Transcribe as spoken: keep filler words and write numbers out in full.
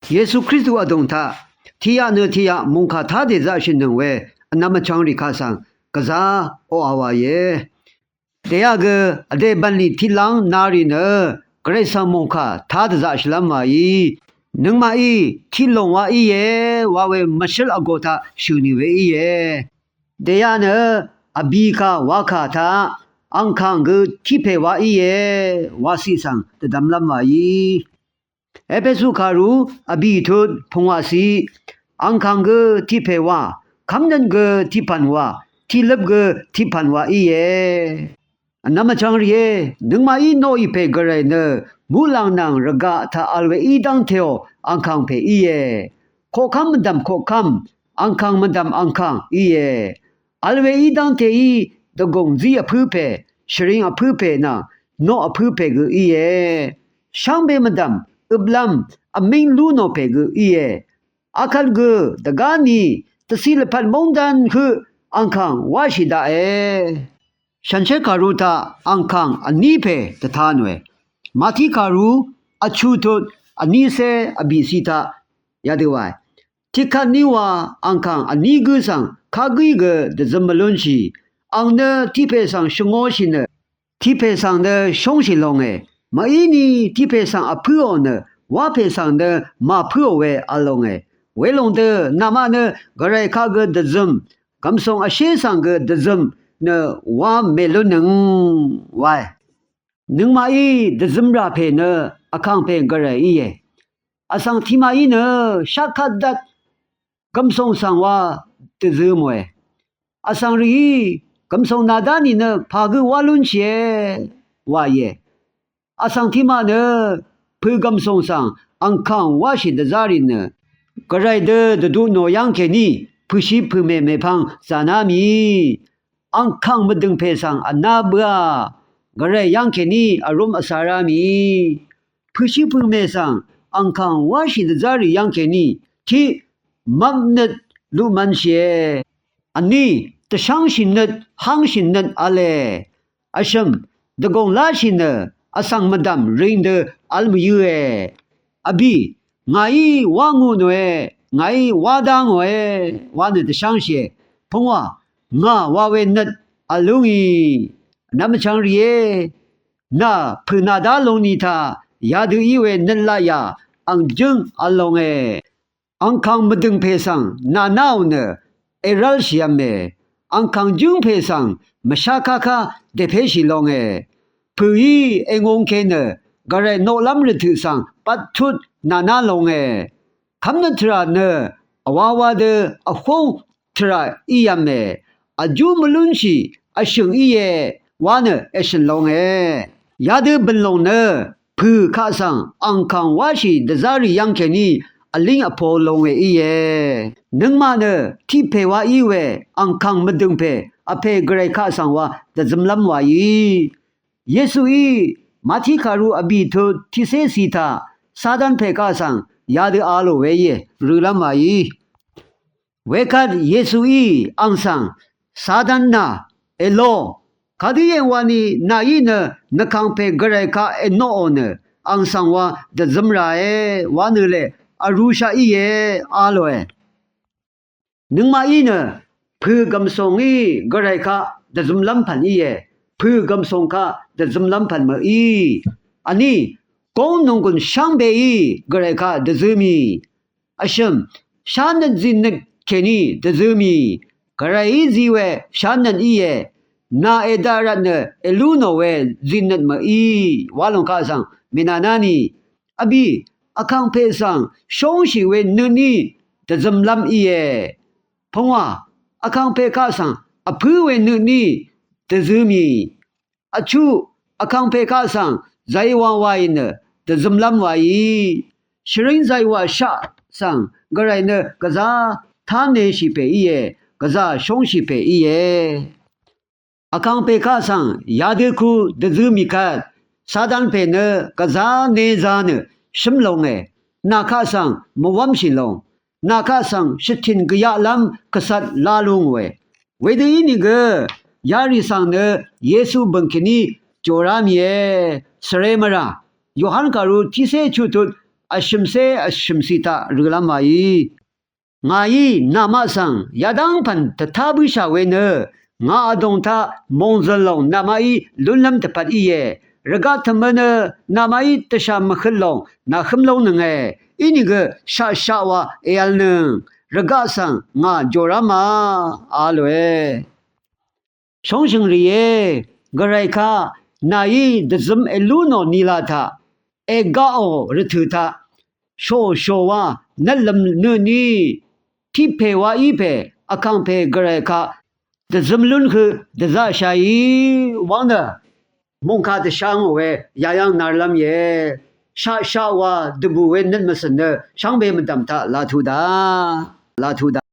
Yesu Kristu vdùng taq tiqyaq nø tiqyaq mòngkà tá dèzaqshìnøng we vnvm vchvngrì kaq svng gvzá oqà wàìe. Dèyaq gø vdè bv̀nlì tiqlv́ng narì nø Gvray svng mòngkà tá dvzaqshìlv́m wàì. Nøngmaqí tiqlùng wa íe wa we mvshǿl vgò taq shø̀ nì we íe. Dèyaq nø vbì kà wakà taq angkàng gø tiqpè wa íe waciq svng dvdvmlv́m wàì. Epesu kàru vbì tut pungwàciq angkàng gø tiqpè wa, kv́mnøt gø tiqpv̀n wa, tiqløp gø tiqpv̀n wa íe. Vnvm vchvngrìé, nøngmaqí noqì pè Gvray nø muqlàng nvng rvgaq taq vl we í dv́ngteò angkàng pè íe. Koqkv́m mvdv̀m koqkv́m, angkàng mvdv̀m angkàng íe. Vl we í dv́ngteí dvgùng zí vpǿ pè, shvring vpǿ pè nvng noq vpǿ pè gø íe. Shvngbe mvdv̀m øplv́m vmíng lú nò pè gø íe. Akvt gø dvgá ni dvciq lvpat móngdán høq angkàng wáshì daqe. Shànshér kàru taq angkàng vní pè dvta nòe. Mati kàru vchu tut vnícé vbìciq taq yadø wae. Tiqkvt ní wa angkàng vní gǿ svng kagǿí gø dvzøm mvlúnshì. Àng nø tiqpè svng shvngōshì nø tiqpè svng nø shóngshì longe. Màíni tiqpè svng vpǿò nø wápè svng nø màpǿò we v̄l longe. Welòng dø namaq nø Gvray kaq gø dvzøm, gv̀msùng vshé svng gø dvzøm nø wá mèlúnnøng wae. Nøngmaqí dvzømrà pè nø vkàngpè Gvray íe. Vsvng tiqmaqí nø shaqkvt dvt gv̀msùng svng wa dvzømòe. Vsvng rìí gv̀msùng nàdá nìnø pà gø wá lúnshìe wàìe. Vsvng tiqmaq nø pø̀gv̀msùng svng angkàng wáshì dvzá rì nø Gvray dø dvdu nò yv́ng kèní pø̀shi pø̀mè mèpvng zàná mì. Angkàng mvdø̀ng pè svng vná bǿà Gvray yv́ng kèní vrúm vcārá mì. Pø̀shi pø̀mè svng angkàng wáshì dvzá rì yv́ng kèní tiq mvpnøt luqmv̄nshìe. Vní dvshv́ngshì nøt, hv́ngshì nøt v̄le. Vshø̀m dvgùng láshì nø vsvng mvdv̀m ring dø v̄l mvyǿe. Vbì ngàí wá ngu nòe, ngàí wá dá ngòe wa nø dvshv́ngshìe. Pungwà ngà wa we nøt v̄l lú ngì. Vnvm vchvng rìé, nà pø̀ nàdá lung ni taq yadø í we nøt laqyà ang jǿng v̄l longe. Angkàng mvdø̀ng pè svng nànáò nø èrv́lshìv̄me. Angkàng jǿng pè svng mvshá káká dèpéshì longe. Pø̀í èngungke nø Gvray noqlv́m rvtø̀ svng bvttut nàná longe. Kv́mnøt tvrà nø vwawa dø vhúng tvrà íyv̄me. Vjú mvlúnshì vshø̀ng íe wa nø èshø̀n longe. Yadø bø̀n lòng nø pø̀ kaq svng angkàng wáshì dvzá rì yv́ng kèní vlíng vpo long we íe. Nøngmaq nø tiq pè wa í we angkàng mvdø̀ng pè vpè Gvray kaq svng wa dvzømlv́m wàí. Yesuí Mati kàru vbì tut tiqcé cì taq Satan pè kaq svng yadø a lò we íe, rølv́m wàí. Wekvt Yesuí ang svng, Satan nà, èló, kadø yv̀ng wani nàí nø nvkàngpè Gvray kaq ènoqò nø ang svng wa dvzøm ràe wa nø lè vrūshaq íe a lòe. Nøngmaqí nø pø̀gv̀msùng í Gvray kaq dvzømlv́m pv̀n íe, pø̀gv̀msùng kaq dvzømlv́m pv̀n mø̀í. Vní góng nònggùn shvngbeí Gvray kaq dvzø mì. Vshø̀m shánøt zìnøt kèní dvzø mì. Gvrayí zi we shánøt íe. Nà èdaq rvt nø èlú nò we zìnøt mø̀í wa lòng kaq svng mènàná ni. Vbì vkàngpè svng shóngshì we nøtní dvzømlv́m íe. Pungwà vkàngpè kaq svng vpǿ we nøtní dvzø mì. Vchuq vkàngpè kaq svng zàywà wàì nø dvzømlv́m wàí. Shvring zàywà shaq svng Gvray nø gvzá táneshì pè íe, gvzà shóngshì pè íe. Vkàngpè kaq svng yadø ku dvzø mì kvt, Satan pè nø gvzá ne za nø shǿm longe. Nà kaq svng mvwv́mshì long. Nà kaq svng shvtìn gvyaqlv́m kvcvt la lú ngòe. Wedø ínìgø yarì svng nø Yesu bø̀ng kèní jòrá mìe. Svre mvrà Yohan kàru tiqcé chuqtut vshø̀mcé vshø̀mcì taq rø̄lv́m wàí. Ngàí namaq svng yadv́ng pv̀n dvtá bǿshà we nø ngà vdòng taq mòngzø̀l lòng namaqí lúnlv́m dvpvt íe. Rvgaq tø̀mø nø namaqí dvshà mvhøt lòng nàhǿm lóngnønge. Inìgø shaqshaq wa èv̄lnøng. Rvgaq svng ngà jòrá ma a lòe. Shóngshø̀ng rìé, gvray kaq nàí dvzøm èlú nò nìlà taq ègaqò rvtø̀ taq shòshò wa nvtlvm nø ni tiq pè wa í pè vkàngpè gvray kaq dvzøm lún høq dvzaqshàí wvng nø mòngkà dvshá ngò we yayv́ng narlv́m íe. Shaqshaq wa dvbù we nøt mvcø̀n nø shvngbe mvdv̀m taq laq tuq daq, laq tuq daq.